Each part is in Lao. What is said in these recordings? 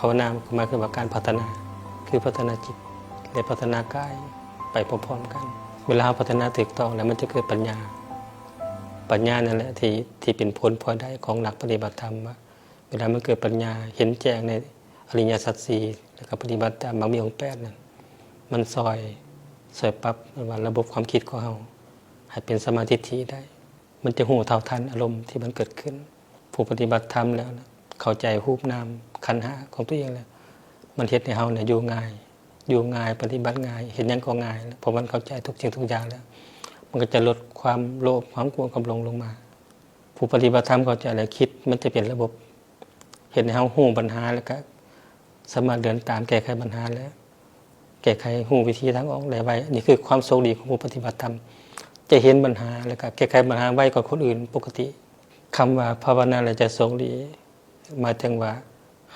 ພາວະນາກໍໝາຍຄືວ່າການພັດທະນາ ຄືພັດທະນາຈິດ ແລະ ພັດທະນາກາຍໄປພ້ອມໆກັນ. ເວລາເຮົາພັດທະນາຖືກຕ້ອງແລ້ວ ມັນຈະເກີດປັນຍາ. ປັນຍານັ້ນແຫຼະທີ່ ທີ່ເປັນຜົນພອຍໄດ້ຂອງນັກປະຕິບັດທຳ ວ່າເວລາມັນເກີດປັນຍາ ເຫັນແຈ້ງໃນອະລິຍະສັດສີ່ ແລ້ວກໍປະຕິບັດຕາມມັກມີອົງແປດນັ້ນ ມັນຊ່ອຍ ຊ່ອຍປັບວ່າລະບົບຄວາມຄິດຂອງເຮົາໃຫ້ເປັນສຳມາທິດຖິໄດ້. ມັນຈະຮູ້ເທົ່າທັນອາລົມທີ່ມັນເກີດຂຶ້ນ. ຜູ້ປະຕິບັດທຳແລ້ວນະ ເຂົ້າໃຈຮູບນາມຂັນຫ້າຂອງຕົວເອງແລ້ວ ມັນເຮັດໃຫ້ເຮົານະຢູ່ງ່າຍ, ຢູ່ງ່າຍ, ປະຕິບັດງ່າຍ, ເຮັດຫຍັງກໍງ່າຍ ເພາະມັນເຂົ້າໃຈທຸກສິ່ງທຸກຢ່າງແລ້ວ ມັນກໍຈະລົດຄວາມໂລບ, ຄວາມໂກດ, ຄວາມຫຼົງລົງມາ. ຜູ້ປະຕິບັດທຳເຂົ້າໃຈແລ້ວ ຄິດມັນຈະເປັນລະບົບ ເຮັດໃຫ້ເຮົາຮູ້ບັນຫາ ແລ້ວກະສາມາດເດີນຕາມແກ້ໄຂບັນຫາ ແລະ ແກ້ໄຂ ຮູ້ວິທີທາງອອກໄດ້ໄວ. ນີ້ຄືຄວາມໂຊກດີຂອງຜູ້ປະຕິບັດທຳ ຈະເຫັນບັນຫາ ແລ້ວກະແກ້ໄຂບັນຫາໄວກວ່າຄົນອື່ນປົກກະຕິ. ຄຳວ່າພາວະນາແລ້ວຈະໂຊກດີ ໝາຍເຖິງວ່າ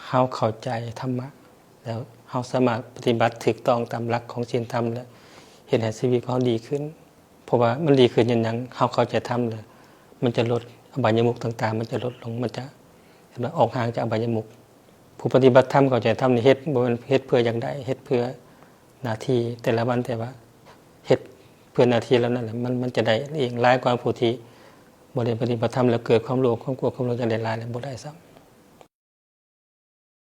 ເຮົາເຂົ້າໃຈທຳມະ ແລ້ວເຮົາສາມາດປະຕິບັດຖືກຕ້ອງຕາມຫຼັກຂອງສິນທຳ ແລະ ເຮັດໃຫ້ຊີວິດຂອງເຮົາດີຂຶ້ນ. ເພາະວ່າມັນດີຂຶ້ນຍ້ອນຫຍັງ? ເຮົາເຂົ້າໃຈທຳແລ້ວ ມັນຈະລົດ ອະບາຍະມຸກຕ່າງໆ ມັນຈະລົດລົງ ມັນຈະ ເຫັນວ່າອອກຫ່າງຈາກອະບາຍະມຸກ. ຜູ້ປະຕິບັດທຳເຂົ້າໃຈທຳນີ້ ເຮັດ ບໍ່ແມ່ນເຮັດເພື່ອຢາກໄດ້ ເຮັດເພື່ອໜ້າທີ່ແຕ່ລະວັນ ແຕ່ວ່າເຮັດເພື່ອໜ້າທີ່ເຫຼົ່ານັ້ນແຫຼະ ມັນ ມັນຈະໄດ້ເອງຫຼາຍກວ່າຜູ້ທີ່ບໍ່ໄດ້ປະຕິບັດທຳ ແລ້ວເກີດຄວາມໂລບ ຄວາມໂກດ ຄວາມຫຼົງ ຢາກໄດ້ຫຼາຍ ແລ້ວບໍ່ໄດ້ຊ້ຳ.